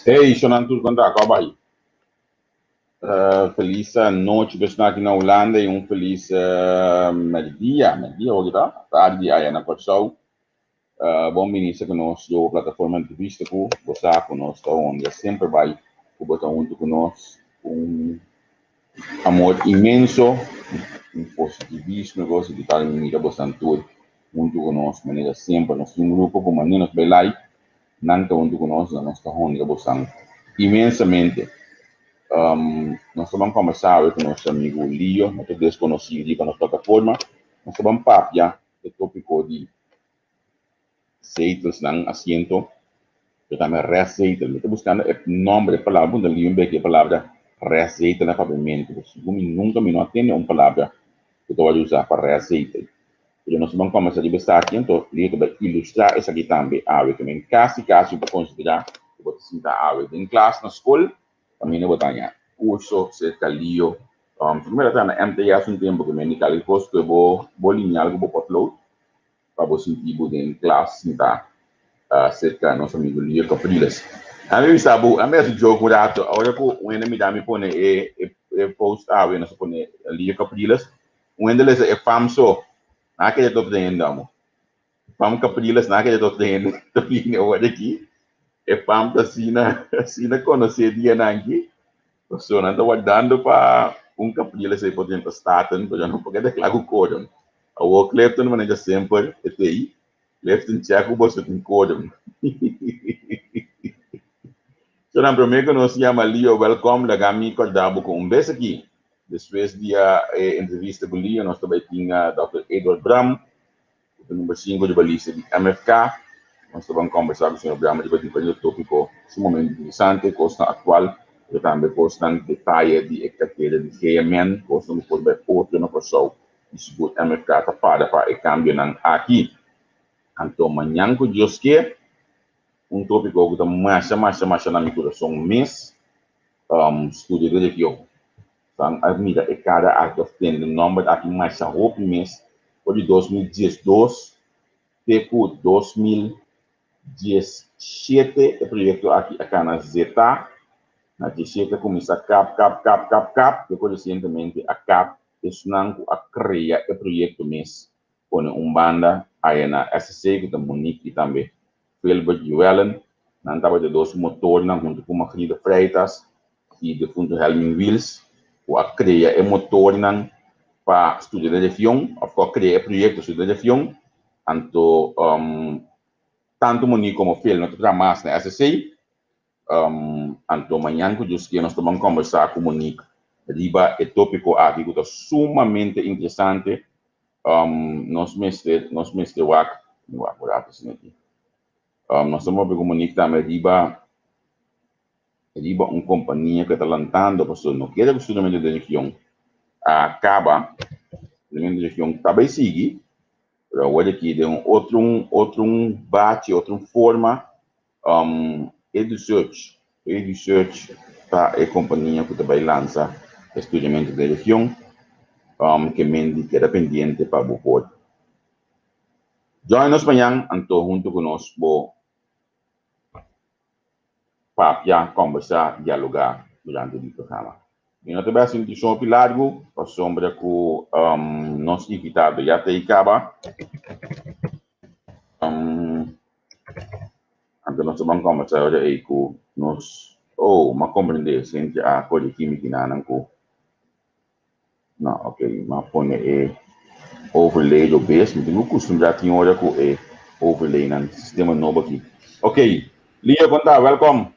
Hey, shonan tur konta, kòp bai? Felis nochi personal aki na Hulanda i un felis merdia, merdia hopi ta, tardi aya na Kòrsou. Bon bini sa ku nos do plataforma entrevista ku bo sa ku nos ta honra semper bai ku bo ta huntu ku nos un amor inmenso, un positivismo i kos di tal mira bosan tur huntu ku nos manera semper. Nos tin un grupo ku manera nos bai like nan ta huntu ku nos, nos ta honra bosan inmensamente. Nos ta ban kombersá awe ku nos amigu Lio, no ta deskonosí riba nos plataforma. Nos ta ban papia e tópiko di zetelsnan, asiento, pero tambe restzetel. Mi ta buskando e nòmber, e palabra, puntra Lio un bek e palabra restzetel na papiamentu, pasobra segun mi nunka mi no a tende un palabra ku ta wòrdu usá pa restzetel. Pero nos ta ban kòmensá riba esaki, anto Lio ta bai ilustrá esaki tambe awe. Ke men kasi kasi bo ta konsiderá ku bo ta sinta awe den klas na skol, kaminda bo ta haña kurso serka Lio. Primero ta na MTS un tempu ke men di kal kos ku bo bo lineal ku bo potlood pa bo sinti bo den klas sinta serka nos amigo Lio Capriles. A mi bisa bo, a mi hasi joke un rato, ora ku un hende mira mi pone e e post awe, nos a pone Lio Capriles, Un hende lesa e fam so, nan a kere tot den hende amo. Fam Capriles, nan a kere tot den hende ta bini awor aki. E fam ta asina, asina konosé dianan aki. Pasobra nan ta wardando pa un Capriles ei por drenta Staten, pero nan no por keda kla ku quorum. Awor Clifton manera semper e ta ei. Clifton check ku boso tin quorum. So nan promé ku nos yama Leo welkom, laga mi kòrda bo ku un bes aki. Despues di e entrevista ku Leo nos ta bai tin Dòkter Edward Bram, ku ta number sinku riba lista di MFK. Nos ta ban kòmbersá ku señor Bram riba diferente tópiko sumamente interesante, kosnan aktual, pero tambe kosnan detaye di e kartera di GMN, kosnan ku por bai otro na Kòrsou i sigur MFK ta para pa e kambionan aki. Anto mañan ku Dios ke, un tópiko ku ta masha masha masha na mi kurason mes, Studio di region. San a mira e cara aki of tende nomber aki masha hopi mes for di 2012 te ku 2017 e proyecto aki a cana zeta. Na 17 a cuminsa kap kap kap kap kap te ku recientemente a kap esnan ku a crea e proyecto mes pone un banda aya na SC ku ta Monique i tambe Philbert Llewellyn. Nan tabata e dos motornan huntu ku Magrida Freitas i defuntu Helmin Wiels ku a krea e motornan pa studia den region òf ku a krea e proyekto studia den region. Anto tantu Monique komo Phil no ta traha mas na SSC. Anto mañan ku Dios kier nos ta ban kòmbersá ku Monique riba e tópiko aki ku ta sumamente interesante. Nos mester nos mester wak mi wak un rato asina aki. Nos ta papia ku Monique tambe riba riba un kompania ku e ta lantando pasobra no kere ku studiamento di religion a kaba. Studiamento di religion ta bai sigui pero awor aki den un otro otro bachi otro forma. EduSearch, EduSearch ta e kompania ku ta bai lansa e studiamentu den region ke men di keda pendiente pa bo por join nos mañan anto huntu ku nos bo papia, kombersá, dialogá durante di programa. Mi no ta bai hasi un introduccion hopi largu pasobra ku nos invitado ya ta ei kaba. Anto nos ta ban kombersá ora ei ku nos, oh, m'a komprendé, Cynthia a korigí mi kinanan ku, no, ok, m'a pone e overlay lo bes, mi tin ku kustumbrá tin ora ku e overlaynan, sistema nobo aki. Ok, Leo, kon ta? Wèlkòm.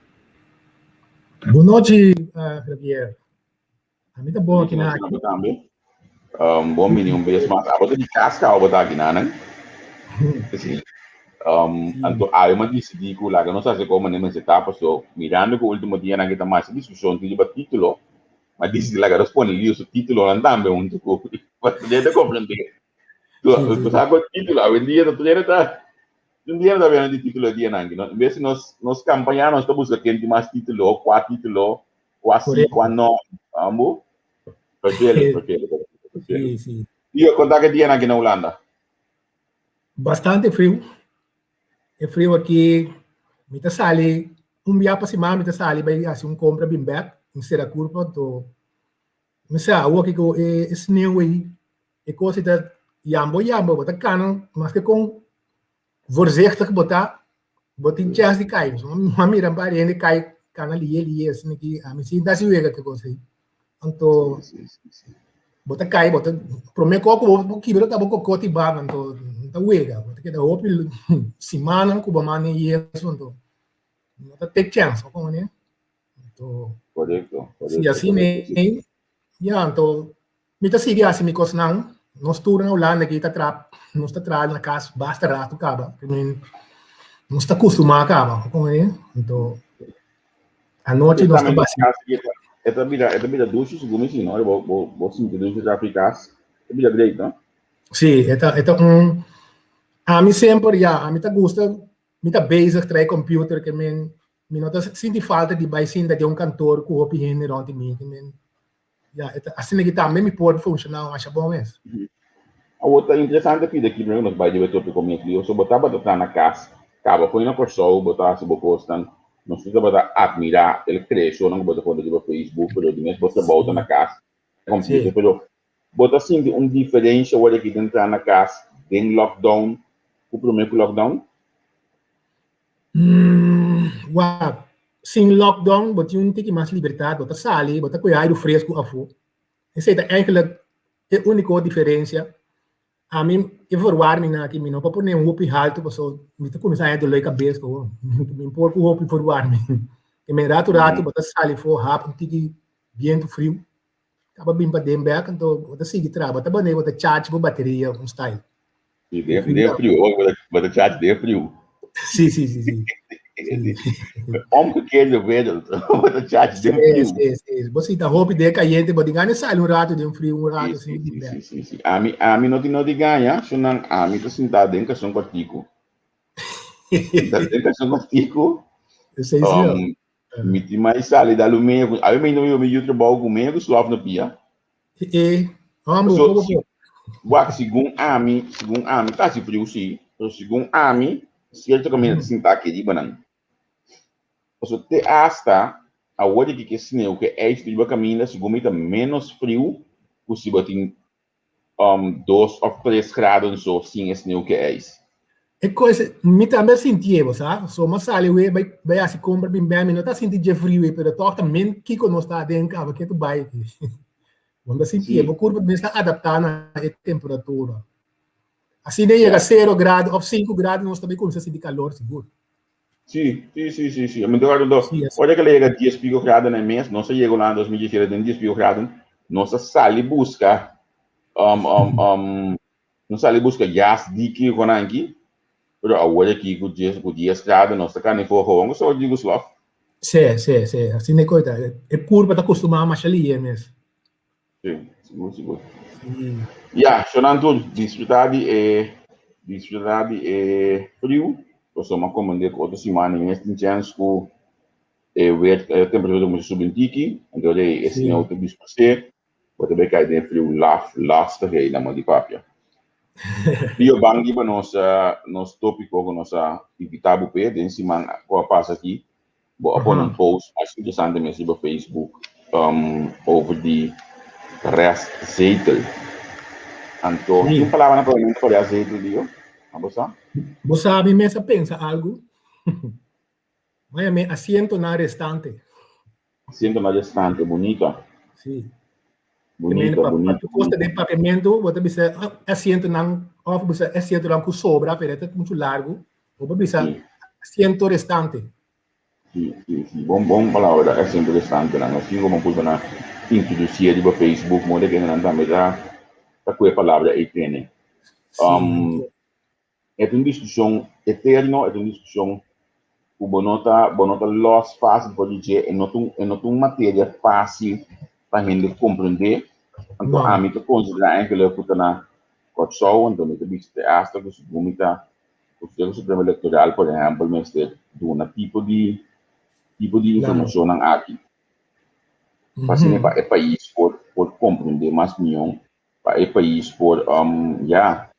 Bon nochi, Javier. A mi ta bon aki na. Bo tambe. Bon bini un bes mas. Abo ta di kas ka abo ta aki nanan. Sí. Anto awe mi a disidí ku laga nos hasi komo manera mester ta paso mirando ku último dianan ke ta masha diskushon tin riba título, mi a disidí laga nos pone liu su títulonan tambe huntu ku pa tur hende komprendé. Tu sa ku título awendia ta tur hende ta Un dia no ta bira di título e dianan aki. En bes di nos nos kampaña nos ta buska ken tin mas título, kua título, kua si, kua no. Ambu? Vervelend, vervelend, vervelend. Sí, sí. Tio, konta ke dianan aki na Hulanda? Bastante friu. E friu aki, mi ta sali. Un bia pa siman mi ta sali bai hasi un kompra bin bèk, mi sera kurpa anto mi sa awor kiko e sneeuw ei, e kos ei ta yambo yambo, bo ta kana maske kon voorzichtig bo ta, bo tin chèns di kai. Mi a mira un par di hende kai kana liye liye asina ki ami si ta hasi wega ki kos ei. Anto bo ta kai bo ta prome kos ku bo kibra ta bo kokoti baba anto no ta wega bo ta keda hopi simannan ku bo manda e yesu anto no ta take chèns bo kono anto Korekto, si korekto, asina korekto, si. ei ya anto mi ta sigui hasi mi kosnan nos tur na Hulanda aki ta traha nos ta traha na kas basta ratu kaba nos ta kustumá kaba bo kono anto Anochi nos ta basi. E ta bira dushi segun mi si, no? Bo, bo, bo sinti dushi trafi kas. E bira great, no? Sí, e ta, e ta un... Ami semper, ya, ami ta gusta, mi ta bezig trae computer ke men, mi no ta sinti falta di bai sinta den un kantoor ku hopi hende rond di mi, ke men, Ya, e ta asina ki tambe mi por funshoná masha bon mes. Awor ta interesante pida ki primero nos bai riba e tópiko mes Leo. So bo tabata traha na kas, kaba fo'i na Kòrsou, bo ta hasi bo kosnan. Nos tur tabata atmirá el kreashonnan ku bo ta pone riba Facebook, pero di mes bo trabou ta na kas, computer. Pero bo ta sinti un diferensha ora ki den traha na kas den lockdown ku promé ku lockdown? Wak, sin lockdown bo tin un tiki mas libertad, bo ta sali, bo ta kohe airu fresku afó. Esei ta eigenlijk e úniko diferensia. Ami e verwarmingnan aki mi no por pone hopi haltu pasobra mi ta kuminsá haña doló di kabes kaba. Mi por ku hopi verwarming. I men ratu ratu bo ta sali afó hap un tiki bientu friu, kaba bin paden bèk anto bo ta sigui traha. Bo ta manera bo ta charge bo bateria un style. Sí, den, den friu. Oh, bo ta charge den friu. Sí, sí, sí, sí. Omgekeerde wereld. Bo ta charge den friu. Sí, sí, sí. Bo si ta hopi den cayente, bo tin gana sali un rato den friu, un rato sí, sí, sí, sí, sí. Ami, ami no tin no di gaña, sonan ami ta sintá den kason kòrtiku. Den kason kòrtiku. Sí, sí. Mi tin mai sali da lumea. Ami mi no mi yu trabou ku mea ku slof na pia. E, hombre, So, poco si, poco. wak, segun ami, segun ami, ta hasi friu sí, pero segun ami, cierto caminda ta sinta aki riba nan. Paso te hasta awor di ki ke sneeuw, ke ijs riba caminda, segun mi ta menos friu ku si bo tin um, 2 of 3 graden so sin e sneeuw ke ijs. E cosa, mi tambe a sintié, bo sa, so mi a sali wee bai bai hasi compra bin bèn, mi no ta sinti dje friu ei, pero tòg ta men kiko nos ta aden kaba ke ta bai aki. Bo no ta sintié, bo kurpa mes ta adaptá na e temperatura. Asina e yega sero grado òf sinku grado nos ta bai kuminsá sinti kalor sigur. Sí, sí, sí, sí, sí. Mi ta acuerdo, ora que le llega 10 pico graden e mes, nos a llega na 2017 den 10 pico graden, nos a sali busca um, um, um, Nos sali buska jas diki ku nan aki, pero awor aki ku dies ku dies grado nos ta kani for gewoon ku soort Yugoslav. Sí, sí, sí, asina e kos ta. E kurpa ta kustumá masha lihe mes. Sí, sigur, sigur. Sí. Ya, shownan tur disfrutá di e disfrutá di e friu, pasobra mi a komprendé ku otro siman mi mes tin chèns ku e weer e temperatura ta kuminsá subi un tiki, anto e sneeuw ta disparsé. Bo ta bay cay den friu laf lastig ey na mon di papia. Pio ban riba nos nos topico cu nos a invita bo p'e den siman cu a pasa aki. Bo a pone un post mas interesante mes riba Facebook over di restzetel. Anto tin un palabra na papiamento pa restzetel Leo? Abo sa? Bo sa mi mes a pensa algo. Maya mi asientonan restante. Asientonan restante, bunita. Sí. Bunita, bunita. Pa kosta den papiamentu, bo ta bisa asientonan, òf bisa asientonan ku sobra, pero e ta muchu largu. Bo por bisa asiento restante. Sí, sí, sí. Bon, bon palabra, asiento restantenan. Nos tin komo purba na introdusié riba Facebook, moda ku hendenan tambe ta ta ku e palabra ei tene. Sí. E ta un diskushon eterno, e ta un diskushon ku bo no ta bo no ta lòs fásil for di dje, e no ta un e no ta un materia fásil pa hende komprendé. Anto ami ta konsiderá enkele ku ta na Kòrsou, anto mi ta bisa te asta ku segun mi ta Konseho Supremo Elektoral por ehèmpel mester duna tipo di tipo di informashonnan aki pa asina pa e pais por por komprendé mas mihó, pa e pais por ya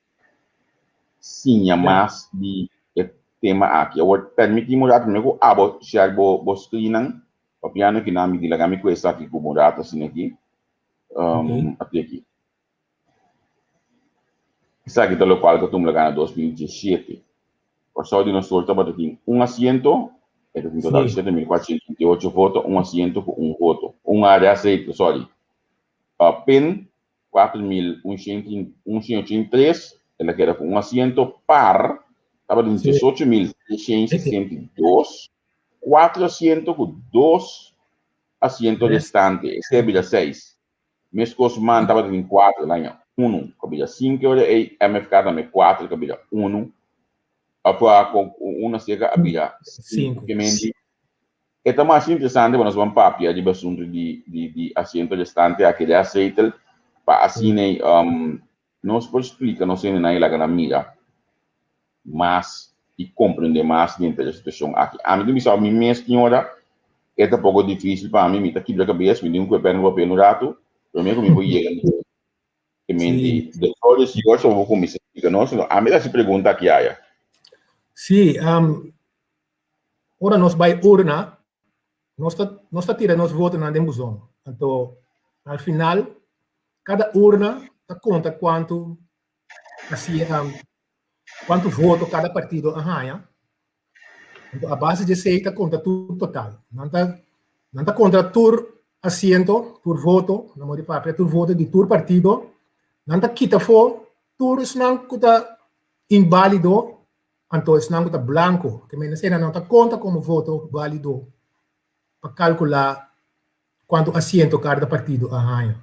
siña mas di e tema aki. Awor permití mi un rato promé ku abo share bo bo screennan papiando kinan mi di laga mi ku esaki ku bo un rato asina aki. Ok. Ati aki. Esaki ta lokual ku a tuma lugá na 2017. Kòrsou di nos tur tabata tin un asiento, e ta tin total Sí. 7.428 voto, un asiento ku un voto. Un área aceito, sorry. Pin 4.183, el a keda ku un asiento. Par tabatin Sí. 18.362, kuatro asiento ku dos asiento Tres. restante, esei a bira seis. Meskos man tabata tin kuater, el haña unu, ku a bira sinku ora ei, MFK tambe kuater, ku a bira unu, òf ku unu aserka a bira sinku. Sinku. Ke men di e ta mas interesante pa nos ban papia riba asuntu di di di asiento restante aki den azetel pa asina ei nos por splika nos hendenan i laga nan mira mas i komprendé mas denter e situashon aki. Ami ta bisa mi mes tin ora e ta poko difísil pa mi, mi ta kibra kabes, mi tin ku pèn ku papel un ratu, promé ku mi por yega na e men di the floor is yours, bo por kuminsá splika nos. Ami ta hasi pregunta aki aya. Sí, ora nos bai urna, nos ta nos ta tira nos votonan den buzon. Anto al final kada urna ta konta kuantu asi kuantu voto kada partido a haña. Anto a base di esei ta konta tur total. Nan ta nan ta konta tur asiento, tur voto, na modo di papia, tur voto di tur partido. Nan ta kita afó tur esnan ku ta inbálido Anto esnan ku ta blanko, ke mende eseinan no ta konta komo voto válido pa kalkulá kuantu asiento kada partido a haña.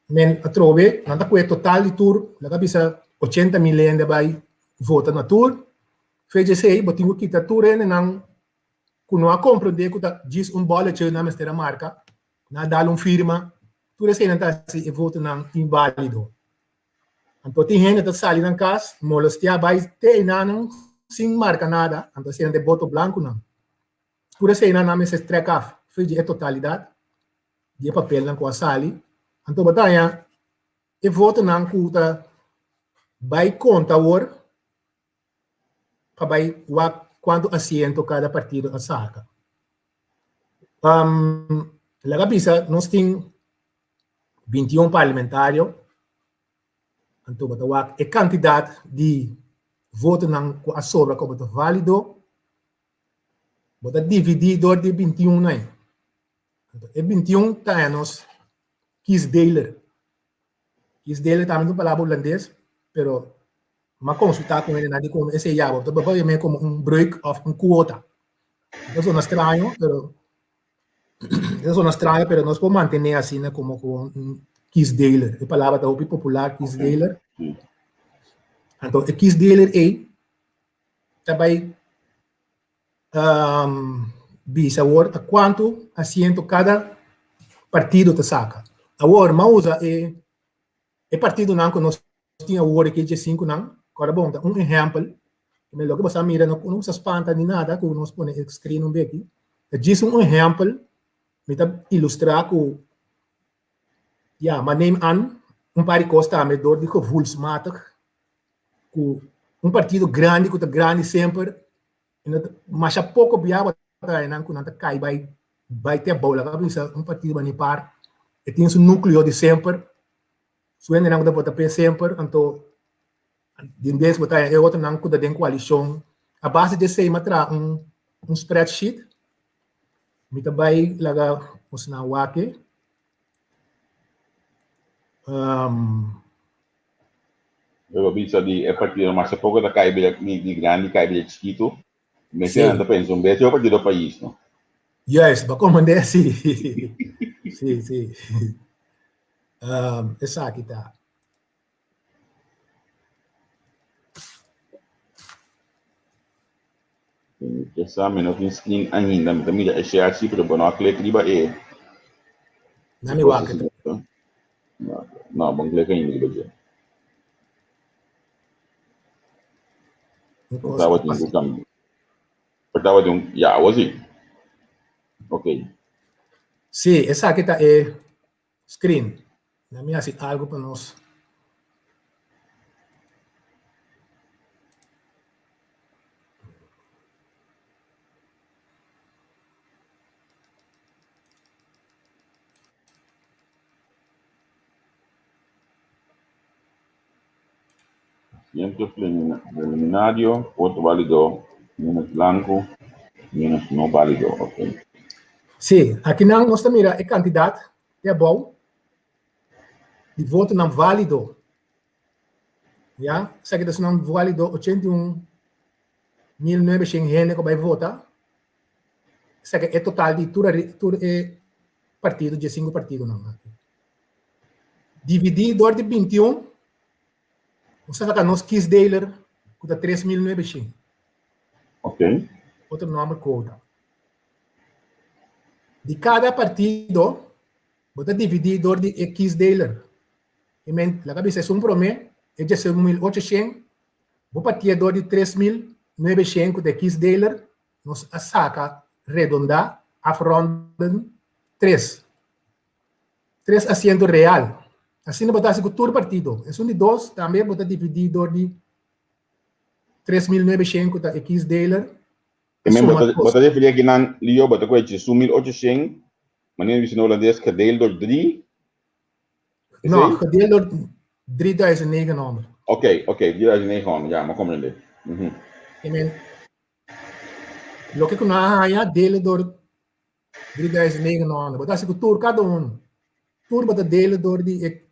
Men atrobe nan ta kue total di tur, laga bisa 80 mil hende a bai vota na tur, fecha esei bo tin ku kita tur hendenan ku no a komprendé ku ta djis un bòletje nan mester a marka, nan a dal un firma, tur eseinan ta hasi e votonan inválido. Anto tin hende ta sali nan kas molestiá bai te einanan sin marka nada, anto eseinan ta e boto blankunan. Tur eseinan nan mester trek af for di e totalidat di e papelnan ku a sali. Anto bo ta haña e votonan ku ta bai konta awor pa bai wak kuantu asiento kada partido a saka. Laga bisa nos tin 21 parlamentario, anto bo ta wak e kantidat di votonan ku a sobra ku bo ta válido, bo ta dividí dor di 21 nan. Anto e 21 ta haña nos kiesdeler. Kiesdeler tambe ta un palabra hulandes, pero m'a konsultá ku hendenan di komo esei ya, bo ta papia mei komo un breuk òf un kuota. E ta sona straño, pero E ta sona straño, pero nos por mantené asina komo ku un kiesdeler. E palabra ta hopi popular, kiesdeler. Anto e kiesdeler ei ta bai bisa awor ta kuantu asiento kada partido ta saka. Awor, m'a usa e e partidonan ku nos tin awor aki dje sinkunan, kòrda bon, ta un ehèmpel, me loke bo sa mira no no sa spanta ni nada ku nos pone e screen un beki, ta djis un ehèmpel, mi ta ilustrá ku ya, ma neem an un par di kos tambe dor di gevoelsmatig ku un partido grandi ku ta grandi semper e no ta masha poko bia bo ta haña nan ku nan ta kai bai bai te abou, laga bisa un partido bani par e tin su nukleo di semper. Su hendenan ku ta vota p'e semper, anto den bes bo ta haña e otronan ku ta den koalishon. A base di esei mi a traha un un spreadsheet. Mi ta bai laga bosonan wak e. Bo bisa di e partido mas a poko ta kai bira di grandi kai bira chikitu. Mester nan ta pensa un bes e partido pais no. Juist, bo a komprendé si. Si, si. Esaki ta. Esa mi no tin screen ainda, mi ta mira e share si, pero bo no a click riba e. Na mi wak. No, bon click ainda riba dje. Tabatin ku kambia. Tabatin un, ya, awor si. Ok. Sí, esaki ta e screen. Na mi hasi algo pa nos. Asiento preliminario, voto válido, menos blanco, menos no válido. Ok. Sí, akinan nos ta mira e kantidat te abou di votonan válido. Ya, esaki ta esnan válido 81.900 hende ku bai vota. Esaki e total di tur tur e partido, diesinku partidonan aki. Dividí dor di 21, nos ta saka nos kiesdeler ku ta 3.900. Ok. Otro nòmber quota. Di kada partido bo ta dividí dor di e kiesdeler. I men, laga bisa esun promé, e 1800, bo partié dor di 3900 ku ta e kiesdeler, nos a saka redondá, afronden, tres. Tres asiento real. Asina bo ta hasi ku tur partido. Esun di dos tambe bo ta dividí dor di 3900 ku ta e kiesdeler. I men, bo ta referí akinan, Leo, bo ta kohe 1800, manera bisa na holandes, gedeeld door drie? No, gedeeld door 3900. Ok, ok, 3900, ya, mi a komprendé. I men, loke ku nan a haña, dele door 3900. Bo ta hasi ku tur, kada un. Tur bo ta dele door di e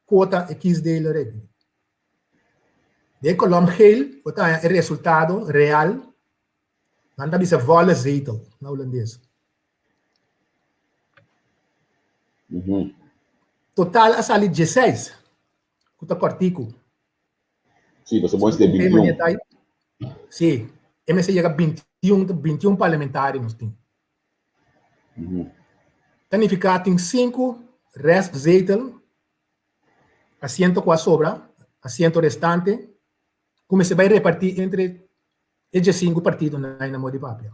kuota, e kiesdeler aki. Den kolom geel bo ta haña e resultado real. Nan ta bisa volle zetel na hulandes. Total a sali dieseis, ku ta kòrtiku. Sí, pasobra bo mester 21. Sí, e mester yega 21, 21 parlamentario nos tin. Ta nifiká tin sinku restzetel, asiento ku a sobra, asiento restante, ku mester bai repartí entre e diesinku partidonan na modo di papia.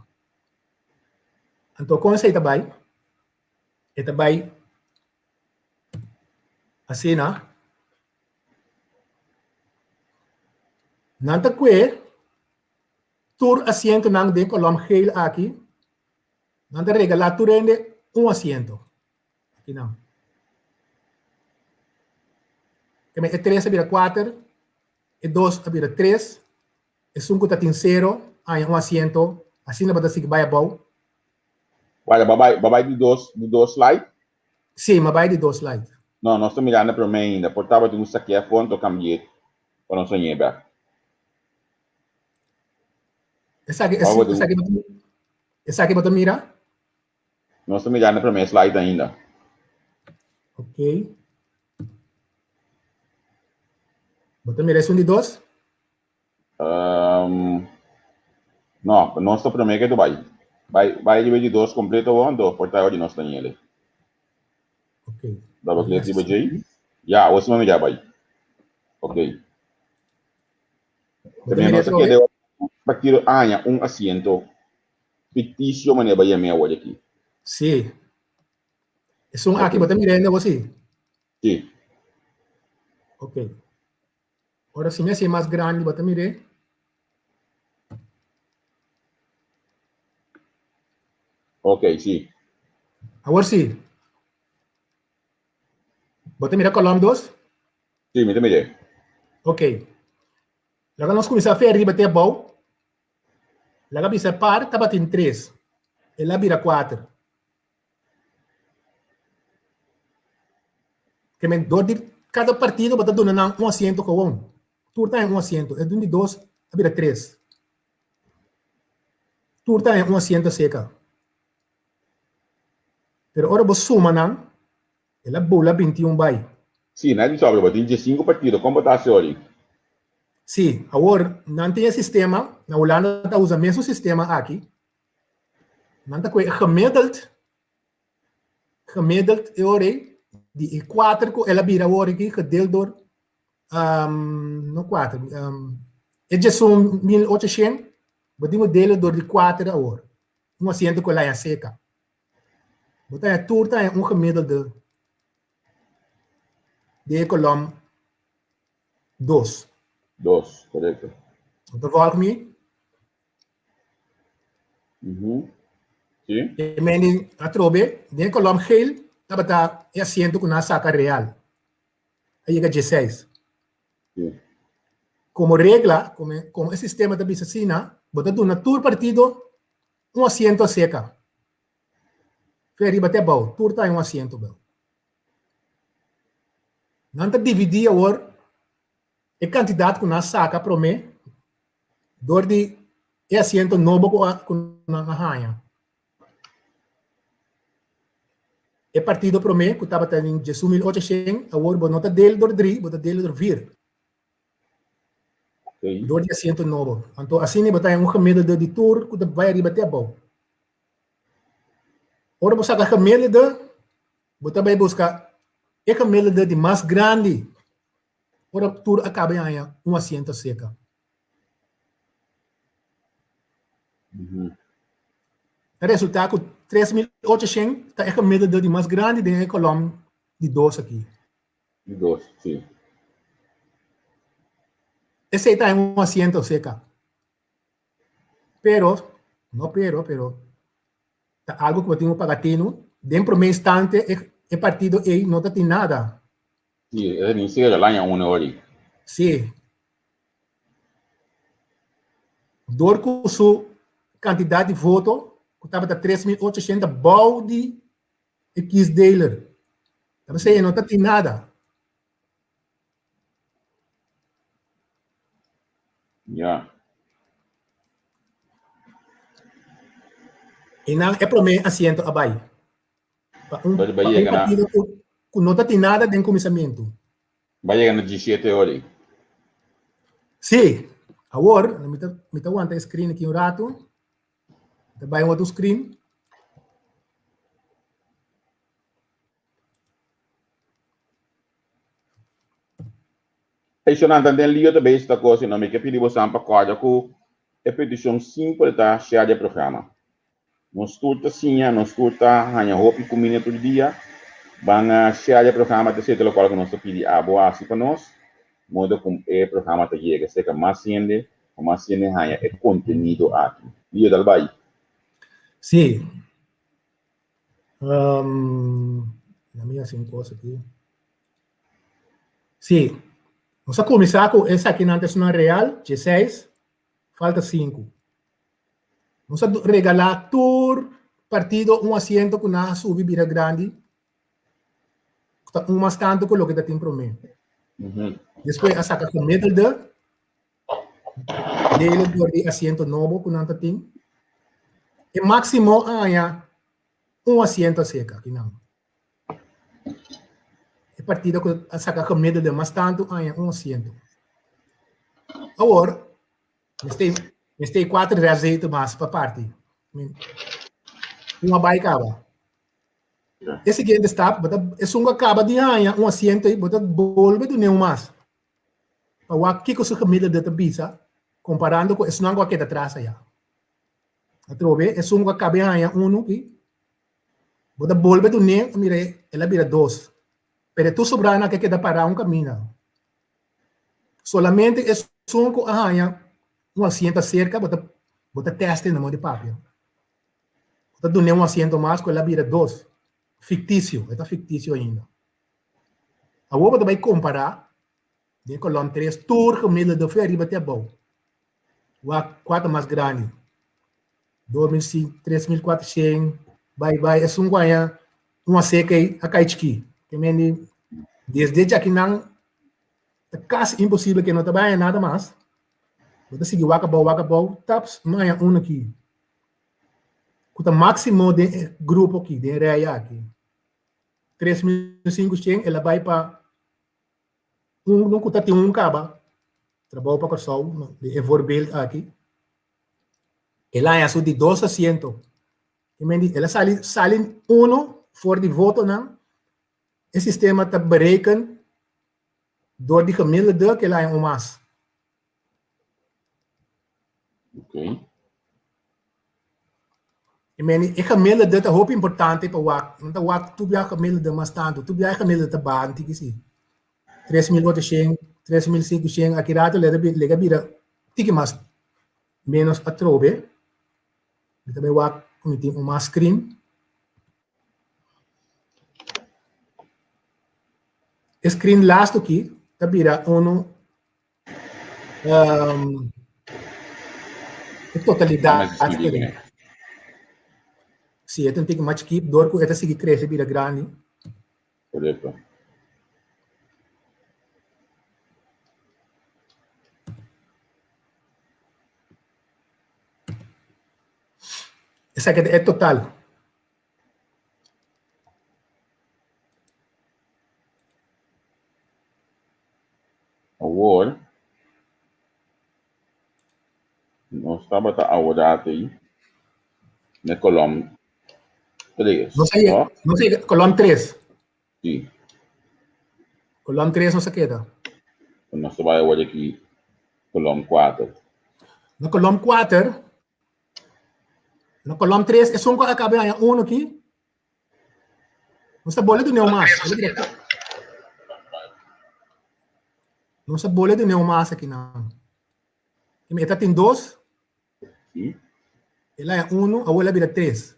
Anto kon esei ta bai? E ta bai asina. Nan ta kue tur asientonan den kolom geel aki, nan ta regalá tur hende un asiento. Aki nan. E tres a bira kuater, e dos a bira tres, esun ku ta tin sero haña un asiento, asina bo ta sigui bai abou. Wala, bo bai, bo bai di dos, di dos slide? Sí, mi bai di dos slide. No, nos ta mirando promé ainda. Por tabatin un sakia afó, anto kambi'é pa nos hañ'é bèk. Esaki, esaki, esaki bo ta mira? Nos ta mirando promé slide ainda. Ok. Bo ta mira esun di dos? Um, no, nos ta promé ke tu bai. Bai, bai riba di dos kompleto awor, anto por ta di nos ta ñele. Ok. Double click riba djei. Ya, awor si mi mira bai. Ok. Bo ta También mira nos ta atrobe? keda partido aña un asiento ficticio manera bai yam'é awor aki. Sí. Esun aki Ok. bo ta mira hende awor sí? Sí. Ok. Ora si mi hasié mas grandi bo ta mir'é. Ok, sí. Awor sí. Bo ta mira kolom dos? Sí, mi ta mir'é. Ok. Laga nos kuminsá fe ariba te abou. Laga bisa par tabatin tres, el a bira kuater. Ke men dor di kada partido bo ta duna nan un asiento kawon. Tur ta haña un asiento. E dun di dos a bira tres. Tur ta haña un asiento seka. Pero ora bo suma nan, el a bula 21 bai. Sí, nan di sobra bo tin diesinku partido, kon bo ta hasi ori? Sí, awor nan tin e sistema, na Hulanda ta usa mesun sistema aki. Nan ta kohe gemiddeld, gemiddeld e ora ei, di e kuater ku el a bira awor aki, gedeeld door, no kuater, e 1800, bo tin ku dele door di kuater awor, un asiento ku el a haña seka. Bo ta haña tur ta haña un gemiddelde di e kolom dos. Dos, korekto. Bo ta volg mi? Sí. E meni atrobe, den e kolom geel tabata e asiento ku nan a saka real. A yega dieseis. Sí. Komo regla, komo e sistema ta bisa asina, bo ta duna tur partido un asiento aseka. Fe ariba te abou, tur ta un asiento bou. Nan ta dividí awor e kantidat ku nan saka promé dor di e asiento nobo ku nan a haña. E partido promé ku tabata den 1800, awor bo no ta deel dor dri, bo ta deel dor vier. Dor di asiento nobo. Anto asina bo ta haña un gemiddelde di tur ku ta bai ariba te abou. Ora bo saka gemiddelde, bo ta bai buska e gemiddelde di mas grandi ora tur a kaba di haña un asiento seka. Ta resultá ku 3800 ta e gemiddelde di mas grandi den e kolòm di dos aki. Di dos, sí. Esei ta un asiento seka. Pero, no pero, pero ta algo ku bo tin ku paga tinu. Den promé instante e e partido ei no ta tin nada. Sí, e ta tin sero laña uno ori. Sí. Dor ku su kantidat di voto ku tabata 3800 bou di e kiesdeler. Ta p'esei e no ta tin nada. Ja. I nan e promé asiento a bai. Pa un, pa un partido ku, ku no ta tin nada den kuminsamentu. Bai yega na 17 ora. Sí. Awor, mi ta, mi ta wanta e screen aki un ratu. Mi ta bai un otro screen. Hey, Shonanta, den lío ta bezig ta kos, no mi ke pidi bosan pa kòrda ku e petishon simpel ta share di e programa. Nos tur ta siña, nos tur ta haña hopi kuminda tur dia. Ban a share di e programa ta esei lokual ku nos ta pidi abo hasi pa nos, modo ku e programa ta yega serka mas hende, pa mas hende haña e kontenido aki. Lío, dal bai. Sí. Um, la mi hasi un kos aki. Sí. Nos a kuminsá ku esakinan ta esnan real, 16, falta 5. Nos a regalá tur partido un asiento ku nan a subi bira grandi, ku ta un mas tantu ku loke ta tin promé. Despues a saka gemiddelde, dele dor di asiento nobo ku nan ta tin. E máksimo a haña un asiento aserka akinan. E partido ku a saka gemiddelde mas tantu a haña un asiento. Awor, mester mester kuater rèszetel mas pa parti. Un a bai kaba. E siguiente stap, bo ta esun ku a kaba di haña un asiento ei, bo ta bolbe dun'é un mas. Pa wak kiko su gemiddelde ta bisa komparando ku esnan ku a keda tras aya. Atrobe, esun ku a kaba di haña unu ki, bo ta bolbe dun'é, mira el a bira dos. Pero e tur sobranan ke keda pará un kaminda. Solamente esun ku a haña un asiento aserka bo ta bo ta tèst na modo di papia. Bo ta dun'é un asiento mas ku el a bira dos. Fiktisio, e ta fiktisio ainda. Awor bo ta bai kompará den kolòm tres tur gemiddelde for ariba te abou. Wak kua ta mas grandi? 2005, 3400, bai bai esun ku haña un aseka ei a kai chikí. Te mende desde djakinan ta kasi imposibel ke no ta bai haña nada mas. Bo ta sigui wak abou wak abou taps no haña un aki ku ta máksimo den e grupo aki den e rei aki. 3500 el a bai pa un ku ta tin un kaba trabou pa Kòrsou di e voorbeeld aki el a haña su di dos asiento i men di el a sali sali uno for di votonan e sistema ta bereken dor di gemiddelde ku el a haña un mas. Okay. I meni, e gemiddelde ta hopi importante pa wak. No ta wak tur biaha gemiddelde mas tantu. Tur biaha gemiddelde ta baha un tiki si. 3800, 3500, aki rato lega bira tiki mas menos atrobe. Mi ta bai wak ku mi tin un mas screen. E screen lastu aki ta bira unu. Um, e totalidat Mas Si, e ta un tiki mas chikit, dor ku e ta sigui krese bira grandi. Korekto. Esaki ta e total. Awor, nos tabata aworá ei na kolom 3. Nos a yega, nos a yega kolom 3. Sí. Kolom 3 nos a keda. Nos ta bai awor aki kolom 4. Na kolom 4, na kolom 3, esun ku a kaba haña uno aki, Nos ta bole dun'é un mas. Nos ta bole dun'é un mas aki nan. E ta tin dos. El a uno, awor el a bira tres.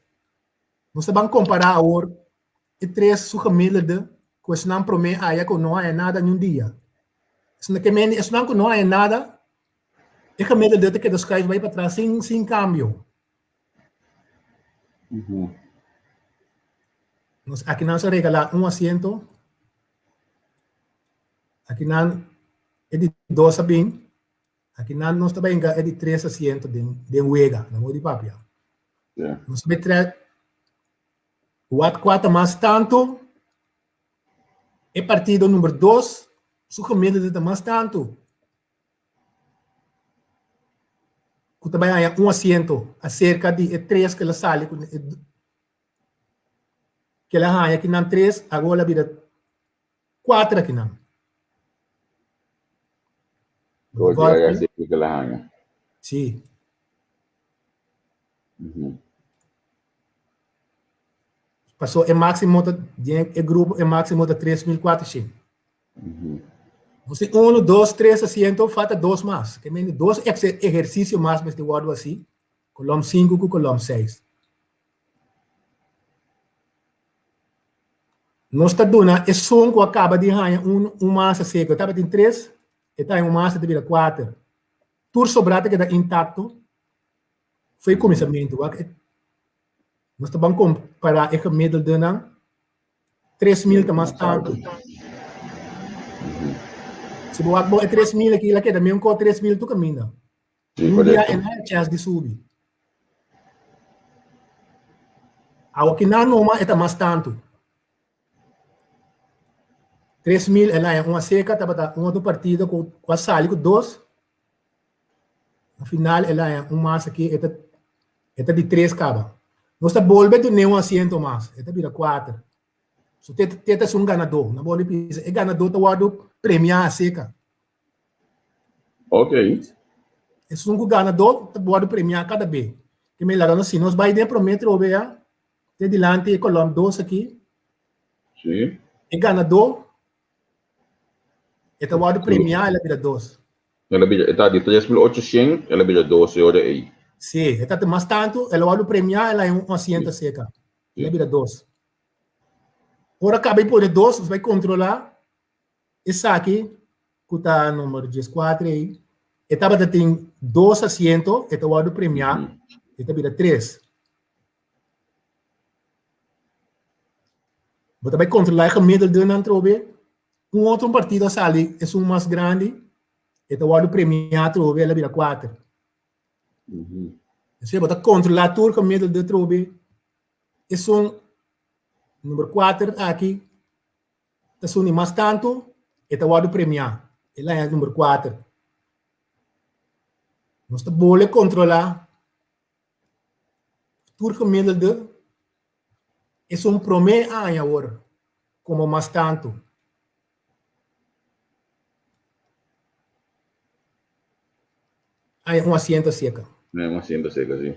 Nos ta ban kompará awor e tres su gemiddelde ku esnan promé aya ku no haya nada niun dia. Esnan ke mende esnan ku no haya nada, e gemiddelde ta keda schuif bai patras sin sin kambio. Nos aki nan sa regalá un asiento. Aki nan e di dos a bin. Aki nan nos ta benga e di tres asiento den den wega, na modo di papia. Yeah. Nos ta tre wat kwa ta mas tantu e partido number dos su gemiddelde ta mas tantu. Ku ta bai haña un asiento aserka di e tres ku el a sali ku ku el a haña kinan tres awor el a bira kuater akinan. Door di e asiento ku el a haña. Sí. Paso e máksimo ta den e grupo e máksimo ta 3400. Nos tin uno, dos, tres asiento, falta dos mas. Ke mende dos ehersisio mas mester wòrdu hasi, kolòm sinku ku kolòm seis. Nos ta duna esun ku a kaba di haña un un masa seku. E tabatin tres, e ta haña un masa ta bira kuater. Tur sobrá ta keda intakto for e kuminsamentu. Wak e nos ta ban kompará e gemiddeldenan. 3000 ta mas tantu. Si bo wak bo e 3000 aki, la keda meun ko 3000 tu kaminda. Sí, Un dia correcto. e no hay chance di subi. Awo ki nan numa e ta mas tantu. 3000 el haña un aseca tabata un otro partido ku ku a sali ku dos. Na final el haña un mas aki, e ta e ta di tres kaba. Nos ta bolbe dun'é un asiento mas, e ta bira kuater. So te te ta esun ganadó. Na bolbe bisa e ganadó ta wòrdu premiá aserka. Ok. Esun ku ganadó ta wòrdu premiá kada be. Ke men laga nos si nos bai den promé trobe ya, te dilanti e kolòm dos aki. Sí. E ganadó E ta wòrdu premiá, el a bira dos. El a bira, e ta di 3800, el a bira dos e ora ei. Sí, e ta mas tantu, el a wòrdu premiá, el a haña un asiento serka. El a bira dos. Ora kaba di pone dos, nos bai kontrolá esaki ku ta number dieskuater ei. E tabata tin dos asiento, e ta wòrdu premiá, e ta bira tres. Bo ta bai kontrolá e gemiddeldenan atrobe. Un otro partido a sali esun mas grandi, e ta wòrdu premiá atrobe, el a bira kuater. Esei bo ta kontrolá tur gemiddelde atrobe. Esun number kuater aki ta esun di mas tantu, e ta wòrdu premiá. El a haña number kuater. Nos ta bole kontrolá Tur gemiddelde esun promé aña awor komo mas tantu. Aña un asiento seka. Aña un asiento seka, si.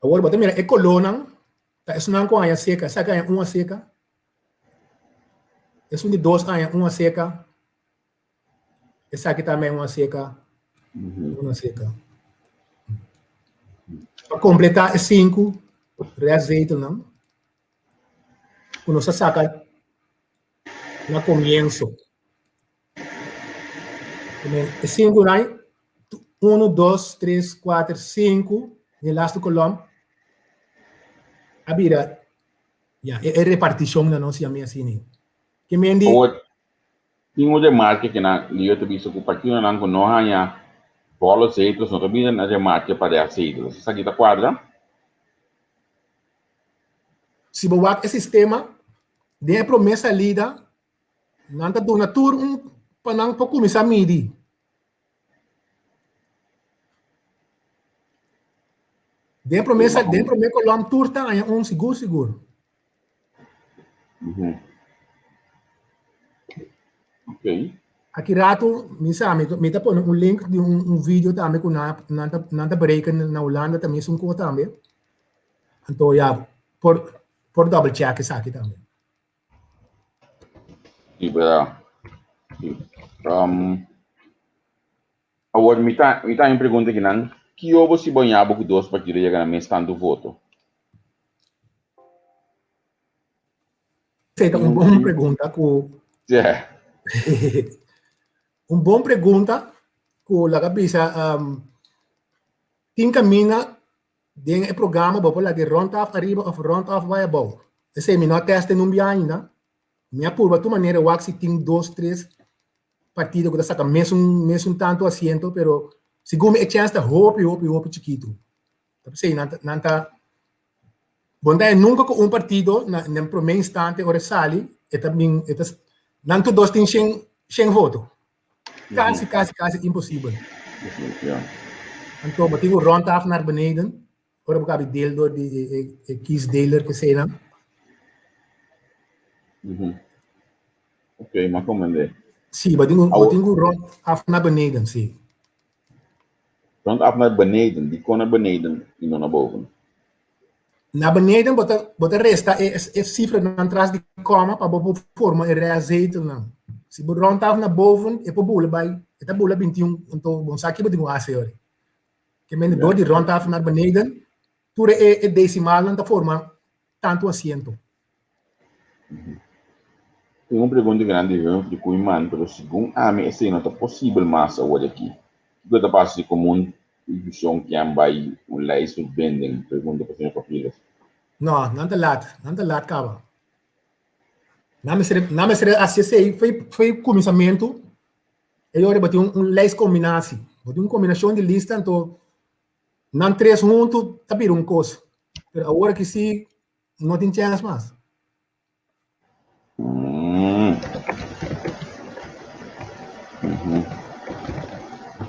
Awor bo ta mira e kolónan ta esunnan ku aña seka. Esaki aña un a seka. Esun di dos aña un a seka. Esaki tambe un a seka. Un a seka. Pa kompletá e sinku restzetelnan ku nos a saka na komienso. E sinku nan, unu, dos, tres, kuater, sinku, den e lastu kolòm a bira, ya, e repartishon nan nos yama asina. Ke men di. Awor, tin un remarke ke nan Leo ta bisa ku partidonan ku no haña volle zetels no ta bira na remarke pa rest zetels. Esaki ta kuadra? Si bo wak e sistema, den e promé salida Nan ta duna tur un pa nan por kuminsá midi. Den promé sa, den promé kolòm tur ta haña un sigur sigur. Ok. Aki ratu mi sa mi mi ta pone un link di un un video tambe ku nan nan ta nan ta bereken na Hulanda ta mesun kos tambe. Anto ya por por double check esaki tambe. Sí, verdad. Sí. Um, awor, mi ta, mi ta un pregunta ki nan, ki obo si bo ñabo ku dos partido yega na mes tantu voto? Esei ta un bon pregunta ku Yeah. un bon pregunta ku laga bisa um, tin camina Den e programa bo por laga e rond af ariba of rond af bai abou. Esei mi no a test en un bia ainda. Mi a purba tur manera wak si tin dos, tres partido ku ta saka mesun mesun tantu asiento, pero segun mi e chèns ta hopi hopi hopi chikitu. Ta p'esei nan ta nan ta bo no ta haña nunka ku un partido na den promé instante ora e sali e ta bin e ta nan tur dos tin shen shen voto. Kasi, kasi, kasi imposibel. Ja. Anto, bo tin ku rond af naar beneden. Ora bo kabi deel door di e, e, e kiesdeler ke sei nan. Oké, maar comprende. Sí, bo tin ku, bo tin ku rond af naar beneden, sí. Rond af naar beneden, di kon naar beneden i no naar boven? Na beneden bo ta, bo ta resta e, e sifranan tras di kòma pa bo por forma e restzetelnan. Si bo rond af na boven, e por bula bai, e ta bula 21, anto bo no sa ki bo tin ku hasi ora. Ke mende dor di rond af naar beneden, tur e, e desimalnan ta forma tantu asiento. Tin un pregunta grandi Humphrey Koeiman, pero segun ami esei no ta posibel mas awor aki. Kiko ta pasa si komun i vishon kian bai un lijstverbinding? Pregunta pa señor Papiles. No, nan ta lat, nan ta lat kaba. Nan mester, nan mester hasi esei foi, foi kuminsamentu, e ora bo tin un, un lijstcombinatie. Bo tin un kombinashon di lista, anto nan tres huntu ta bira un kos. Pero awor aki si No tin chèns mas. Mm. Mhm.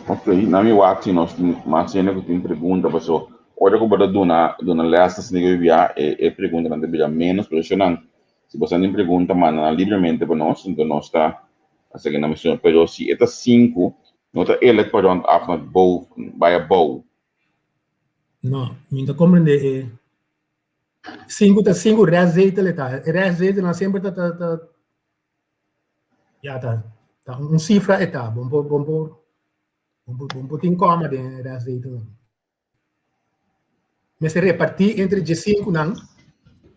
Ok, na mi wak si nos tin mas hende ku tin pregunta paso ora ku bo ta duna duna les ta sinti ku bia e e preguntanan ta bira menos pero esnan si boso tin pregunta manda nan libremente pa nos enton nos ta hasi nan mester pero si e ta sinku no ta eerlijk pa rond af naar boven bai abou. No, mi ta comprende e Sinku ta sinku restzetel e ta. E restzetelnan semper ta ta ta ya ta ta un sifra e ta. Bon por bon por bon por bon por tin kòma den e restzetelnan. Mester repartí entre dje sinkunan,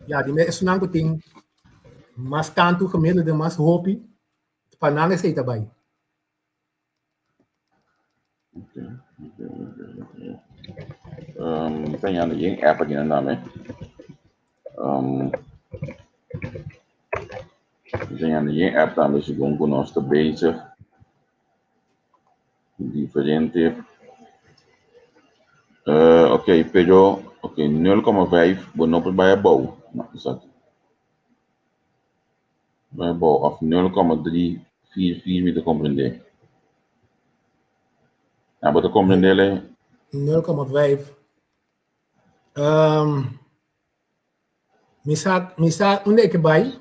ya di esunnan ku tin mas tantu gemiddelde mas hopi, pa nan esei ta bai. Um, ta yanda yen app aki nan dame. Um, ta yanda yen app tambe segun ku nos ta bezig. Diferente. Uh, ok, pero, ok, 0,5, bo no por bai abou. No, esaki. Bai abou of 0,344 mi ta comprende. Ah, bo ta comprende le? 0,5. Um, mi sa, mi sa unda e ke bai,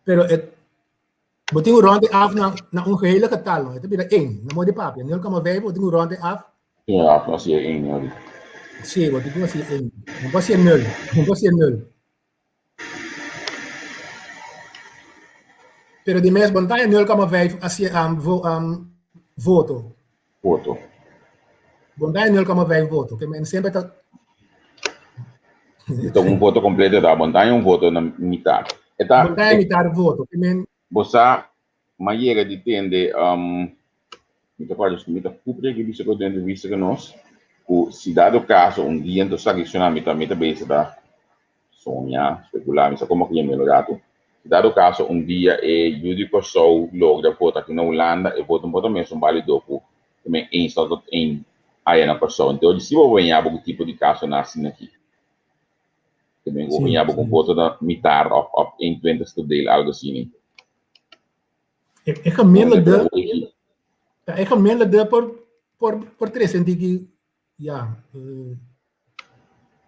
pero e, bo tin un ronde af na, na un gehele getal, no? E ta bira 1, na modo di papia. 0,5, bo tin un ronde af. Ja, af hasi e 1, ja. Sí, bo tin ku hasi 1. No por hasi 0, no por hasi 0. Pero di mes bon ta 0,5 asi um, vo, um, voto. Voto. Bon ta 0,5 voto. Ke men semper ta Então un voto completo da, bon ta un voto na mitad. Eta, Bon ta mitad voto. Ke men Bo sa. M'a yega di tende, mi ta kòrda mi ta Cooper ki bisa ku den entrevista ku nos, ku si dado kaso un dia anto sa ki mi ta mi ta bisa ta soña, spekulá, mi sa komo ku yam'é lo ratu. Si dado kaso un dia e yu di Kòrsou logra vota aki na Hulanda, e voto no por ta mesun bálido ku men eens tot één aya na Kòrsou. Anto si bo baña bo ku tipo di kasonan asina aki. Te men ku baña bo ku voto ta mitar òf òf één twintigste deel, algu asina. E gemiddelde, e gemiddelde por por por trese un tiki ya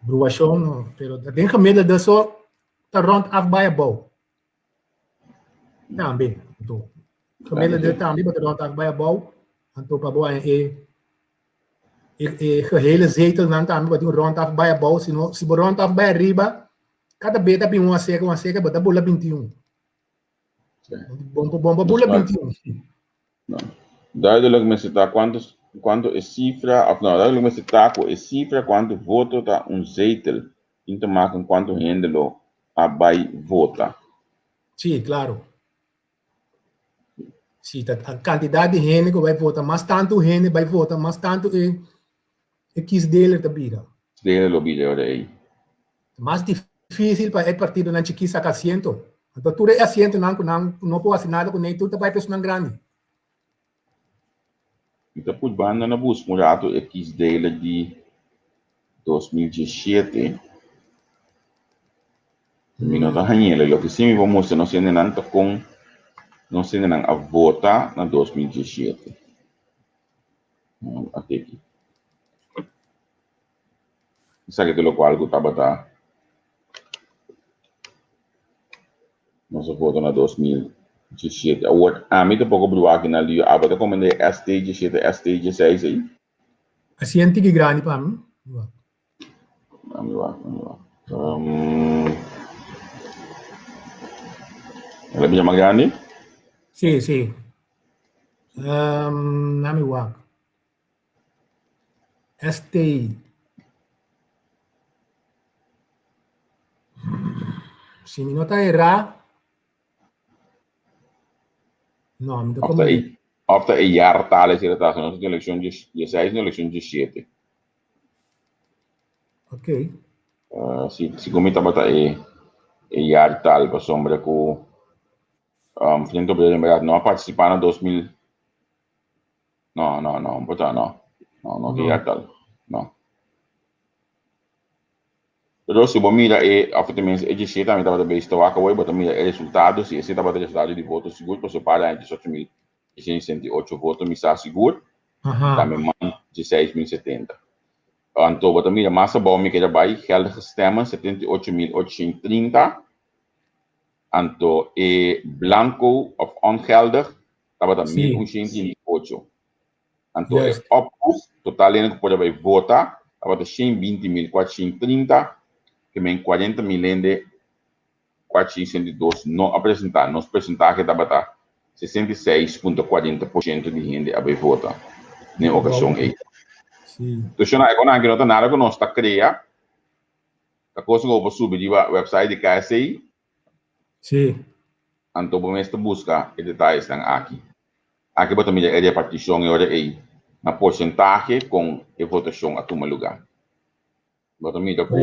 bruashon no, pero den gemiddelde so ta rond af bai abou. Tambe, anto gemiddelde tambe bo ta rond af bai abou, anto pa bo haña e e e gehele zetelnan tambe bo tin rond af bai abou, si no si bo rond af bai ariba kada be ta bin un aseka un aseka bo ta bula 21. Bon, bon, bon, bula 21. No. Duidelijk mester ta cuanto, cuanto e cifra, of no, duidelijk mester ta cu e cifra cuanto voto ta un zetel. Tin te maken cuanto hende lo a bay vota. Sí, claro. Sí, ta a cantidad di hende cu bay vota, mas tanto hende bay vota, mas tanto e e kiesdeler ta bira. Kiesdeler lo bira ora ei. Mas difícil pa e partidonan chikí saka asiento. Anto tur e asientonan ku nan no por hasi nada kuné tur ta bai pa esunnan grandi. Mi ta put banda na buska un rato e kiesdeler di 2017. Mi no ta hañ'el. Loke sí mi por mustra nos hendenan ta kon nos hendenan a vota na 2017. Ateki. Esaki ta lokual ku tabata nos a vota na 2017. Awor, ami tampoko brua aki na Lio. Abo ta komende ST 17, ST 16 ei? Asi en tiki grandi pa mi. Ami wak, ami wak. El a bira mas grandi? Si, si. Ami wak. ST. Si mi no ta erá. No, mi ta Of ta e, of ta e jaartal is ta, nos tin eleccion 16, no eleccion 17. Ok. Si, segun mi tabata e, e jaartal pasobra ku um, Frente Obrero en verdad no a participa na 2000. No, no, no, por ta no. No, no tin jaartal. No. Pero si bo mira e, of tenminste e 17 ami tabata bezig ta wak awor, bo ta mira e resultado, si esei tabata e resultado di voto sigur, pasobra par aña 18.168 voto mi sa sigur, tambe man 16.070. Anto bo ta mira mas abou mi keda bai, geldige stemmen 78.830, anto e blanco of ongeldig tabata 1.108. Anto e oproep, total hende ku por a bai vota, tabata 120.430, ke men 40.000 hende 462 no a presentá. Nos persentahe tabata 66.40% di hende a bai vota den e okashon ei. Entonces, shona, e konan aki no ta nada ku nos ta krea, ta kos ku bo por subi riba website di KSA. Anto bo mes ta buska e detayesnan aki. Aki bo ta mira e repartishon e ora ei na porsentahe kon e votashon a tuma lugá. Bo ta mira ku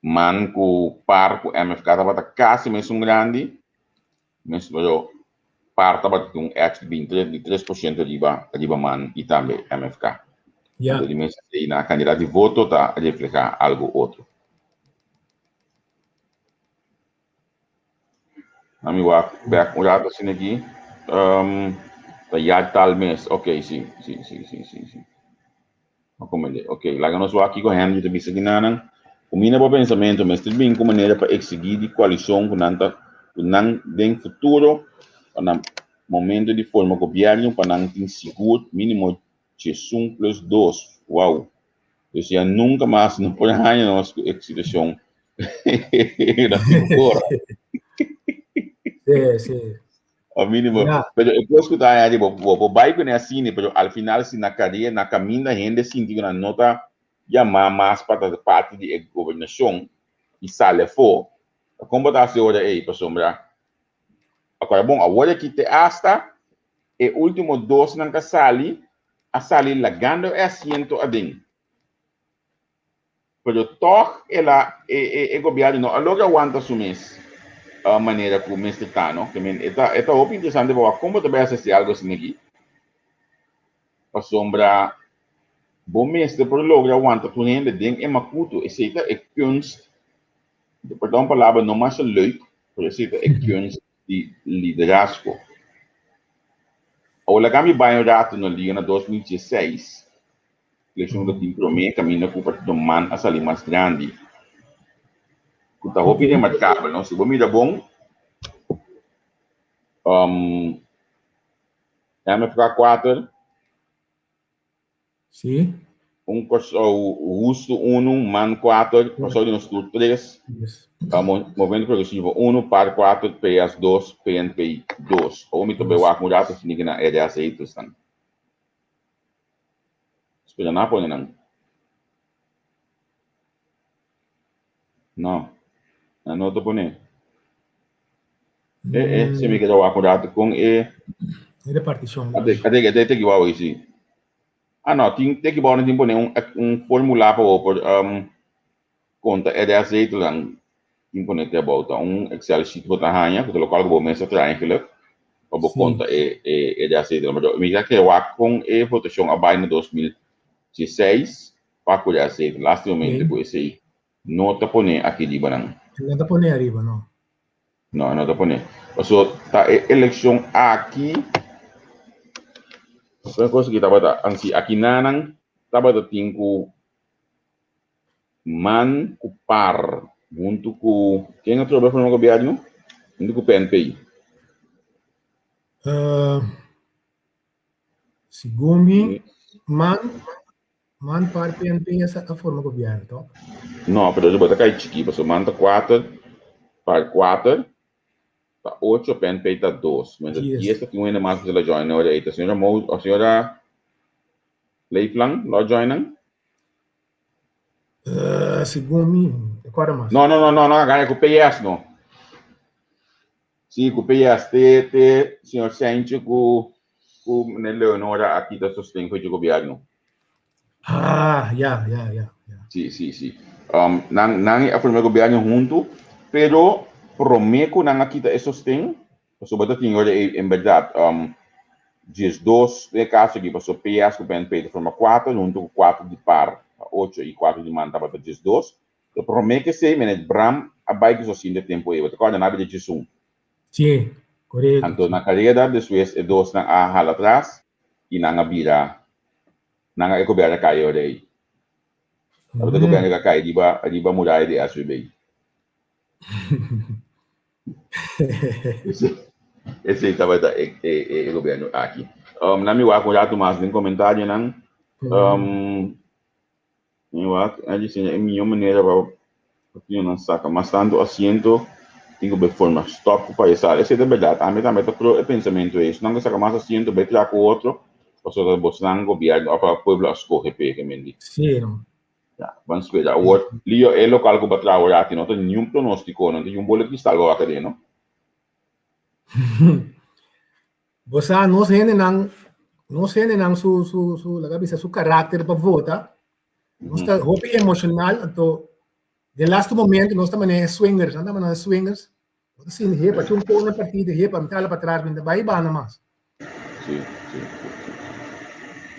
man ku par ku MFK tabata kasi mesun grandi, mes pero par tabata tin un edge di binti di tres por shento riba riba man i tambe MFK. Anto di mes esei na kandidat di voto ta reflehá algu otro. Ami wak bek un rato asina aki. Ta jaartal mes. Ok, si, si, si, si, si, si. A comprende. Ok, laga nos wak kiko Henry ta bisa kinanan. Kumina bo pensamentu mester bin ku manera pa eksigí di koalishon ku nan ta ku nan den futuro pa nan momento di forma gobièrnu pa nan tin sigur mínimo 11 plus dos. Wow. Dus ya nunca mas no por haña nos ku e situacion na figura. Sí, sí. O mínimo. Yeah. Pero e kos ku ta haña bo bo por bai kuné asina, pero al final si na karier, na kaminda hende sinti ku nan no ta yamá mas pa ta parti di e gobernashon i sali afó, kon bo ta hasi ora ei? Pasobra. Akora bon, awor aki te asta e último dosnan ku a sali, a sali lagando e asiento aden. Pero tòg el a, e, e, e gobièrnu no a logra wanta su mes manera ku mester ta, no? Ke men, e ta, e ta hopi interesante pa wak kon bo ta bai hasi algu asina aki. Pasobra bo mester por logra wanta tur hende den e makutu. Esei ta e kunst, perdon palabra no masha leuk, pero esei ta e kunst di liderazgo. Awor laga mi bai un ratu na liga na 2016. Elekshon ta tin promé kaminda ku Partido man a sali mas grandi, ku ta hopi remarkabel, no? Si bo mira bon, um, MFK 4, Sí. Un Kòrsou Hustu unu, man 4, Kòrsou di Nos Tur 3, Yes. Movemento Progresivo 1, par 4, PS 2, PNP 2. Awor mi ta bai wak un rato si na RSA tusnan. Spera nan a pone nan. No, nan no ta pone. E, e, si mi keda wak un rato kon e... E reparticion. Ate, ate, ate, te kibaw ahí, sí. Ah, no, tin, te kibaw nan tin pone un, un formula pa bo por um, konta e de azetelnan tin pone te abou. Ta un Excel sheet bo ta haña, ku ta lokual ku bo mes a traha eigenlijk, pa bo konta e, e, e de azetelnan. Pero mi ta kere wak kon e votashon a bai na 2016 pa ku de azetel. Lastimamente ku esei no ta pone aki riba nan. No ta pone ariba, no. No, no ta pone. Paso ta e elekshon aki, e kos aki tabata, ansi aki nanan tabata tin ku Man ku par huntu ku ken a trobe forma gobièrnu? Huntu ku PNP. Uh, segun mi, man, man par PNP a forma gobièrnu, toch? No, pero bo ta kai chiki, pasobra man ta kuater, par kuater, ta ocho, PNP ta dos. Mientras dies ta tin un hende mas ku ta join ora ei. Ta señora Mo, o señora Leeflang lo join nan? Uh, segun mi, recorda mas. No, no, no, no, no, gana ku PS no. Sí, ku PS, te, te, señor Sanchez ku, ku meneer Leonora a kita sosten voor je gobierno. Ah, ja, ja, ja, ja. Sí, sí, sí. Um, nan, nan a forma gobierno junto, pero prome ku nan a kita e sosten, Pasobra ta tin ora ei en bèrdat 12 den e kaso aki, pasobra PS ku PNP ta forma kuater huntu ku kuater di par ta ocho i kuater di man tabata 12. So promé ku esei Meneer Bram a bai ku sosin den tempu ei, bo ta kòrda nan a bira 11. Sí, korekto. Anto na kareda despues e dosnan a hala atras i nan a bira nan a e gobièrnu a kai ora ei. Tabata e gobièrnu ku a kai riba riba muraya di SVB. Esei tabata e, e, e gobierno aki. Um, na mi wak un rato mas den comentarionan. Um, mi wak, a dice e mihor manera pa partidonan saca mas tanto asiento tin cu bay forma stop cu payasada. Esei ta berdad. Ami tambe ta pro e pensamento ei. Esnan cu saca mas asiento bay traha cu otro, pasobra bosnan gobierno of pueblo a scoge p'e, ke men di. Sí, no. Ya, ban spera. Awor, Lio, e lokal ku bo a traha awor aki no ta niun pronóstiko, no ta niun bola kristal bo wak aden, no? Bo sa, nos hendenan, nos hendenan su, su, su, laga bisa, su karakter pa vota, nos ta hopi emoshonal, anto den lastu momento nos ta manera swingers, nan ta manera swingers, bo ta sinti, hepa, ki un pone partido, hepa, mi ta hala patras, mi ta bai banda mas. Sí, sí, sí,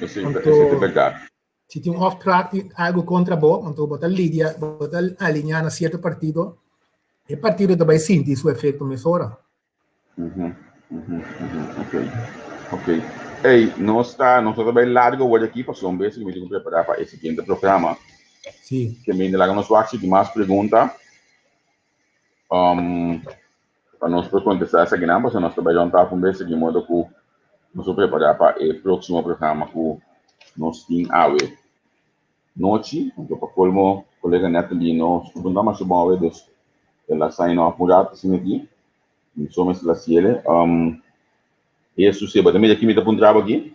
sí. Esei ta, esei ta bèrdat. Si tin un afspraak, tin algo kontra bo, anto bo ta lidia, bo ta alineá na sierto partido, e partido ta bai sinti su efekto mesora. Ok, ok. Ey, nos ta, nos ta bai largo awor aki, pasobra un bes mi tin ku prepará pa e siguiente programa. Sí. Ke mi laga nos wak si tin mas pregunta. Um, pa nos por kontestá esakinan, pasobra nos ta bai rònt tafel un bes di modo ku nos por prepará pa e próksimo programa ku nos tin awe nochi. Anto pa kolmo kolega Natalie no no ta masha bon awe, dus el a sign off un rato asina aki. Mi so mester a hasiel. Um, e Susé, bo ta mira ki mi ta puntra bo aki?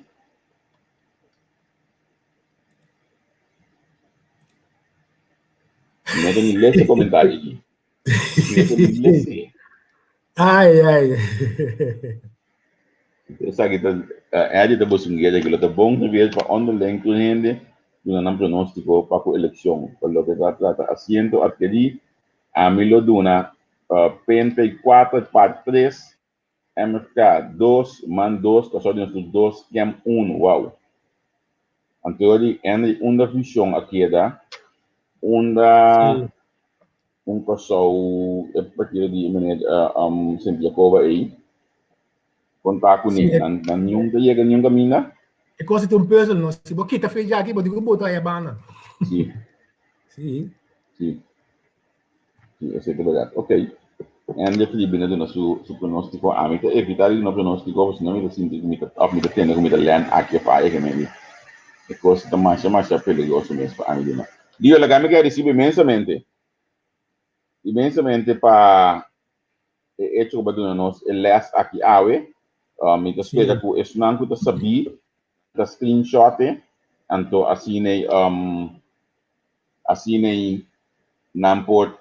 Mi no ta ni lesa e komentario aki. Mi no ta ni lesa. Ai, ai. Esaki ta Eddie ta busca un guera ku lo ta bon geweest pa onderling tur hende duna nan pronóstiko pa ku elekshon. Pa loke ta trata asiento adkerí, ami lo duna 34 par 3, MFK 2, man 2, Kòrsou di nos tur 2, Kem 1. Wow! Anto di Henry unda vishon a keda? Unda un Kòrsou e partido di meneer Sint Jacoba ei konta kuné? Nan nan niun ta yega niun kaminda? E kos ta un puzzel no. Si bo kita fecha aki bo tin ku bota aya banda. Si. Si. Si. Si, esei ta bèrdat. Ok. Andy Felipe a duna su su pronóstiko. Ami ta evitá di duna pronóstiko pasobra mi ta sinti ku mi ta òf mi ta tende ku mi ta lèn aki òf aya ke mende. E kos ta masha masha peligroso mes pa ami duna. Dio, laga mi gradisibo inmensamente, inmensamente pa e echo ku bo a duna nos e lès aki awe. Mi ta spera ku esnan ku ta sabí ta screenshot e, anto asina Asina ei nan por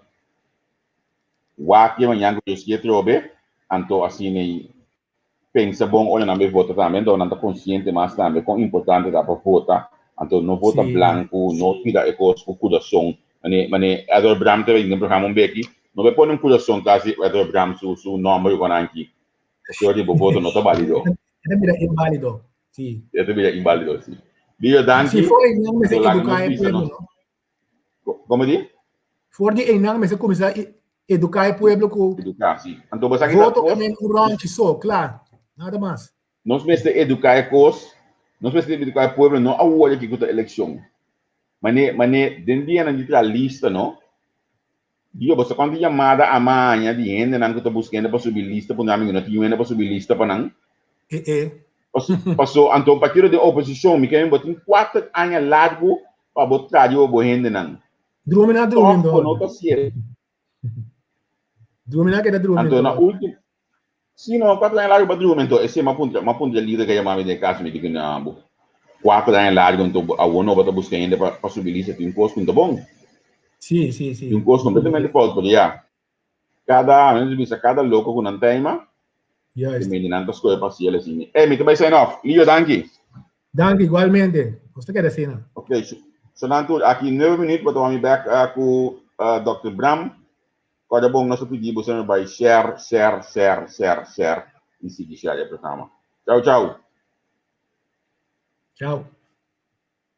wak e mañan ku Dios kier trobe, anto asina ei pensa bon ora nan bai vota tambe, anto nan ta konsiente mas tambe kon importante ta pa vota, anto no vota blanku, no tira e kos ku kurason, mane mane Edward Bram ta bini den programa un beki, no bai pone un kurason tras di Edward Bram su su nòmber ku nan aki, pasobra di bo voto no ta bálido. E ta bira inválido. Sí. E ta bira inválido, sí. Dio, danki. Si for einan mester eduká e pueblo, no? Como di? For di einan mester kuminsá eduká e pueblo ku Eduká, sí. Anto bo sa voto ta men un ròntji so, kla. Nada mas. Nos mester eduká e kos, nos mester eduká e pueblo, no awor aki ku ta elekshon. Mane, mane den dianan di traha lista, no? Dio, bo sa kuantu yamada a maña di hendenan ku ta buska hende pa subi lista p'un ami ku no tin hende pa subi lista pa nan? E e. Paso anto un partido den oposishon mi ke bo tin kuater aña largu pa bo traha riba bo hendenan. Drumi na drumi Tòg bo no ta sier. Drumi na keda drumi Anto na ultimo Si no, kuater aña largu pa drumi anto esei m'a puntra m'a puntra lider ku a yama mi den e kas mi di ku nan bo kuater aña largu anto awor no bo ta buska hende pa pa subi lista tin un kos ku no ta bon. Si si si. Tin un kos kompletamente fout pasobra ya kada mi ta bisa kada loko ku nan taima Juist. e mende nan ta skohe pa hasi el asina. Ey mi ta bai sign off. Lio danki. Danki igualmente. Nos ta keda asina. Ok so nan tur aki nuebe minuut bo ta wak mi bek ku Dòkter Bram. Kòrda bon nos ta pidi bo semper bai share, share, share, share, share i sigui share e programa. Chau chau. Chau.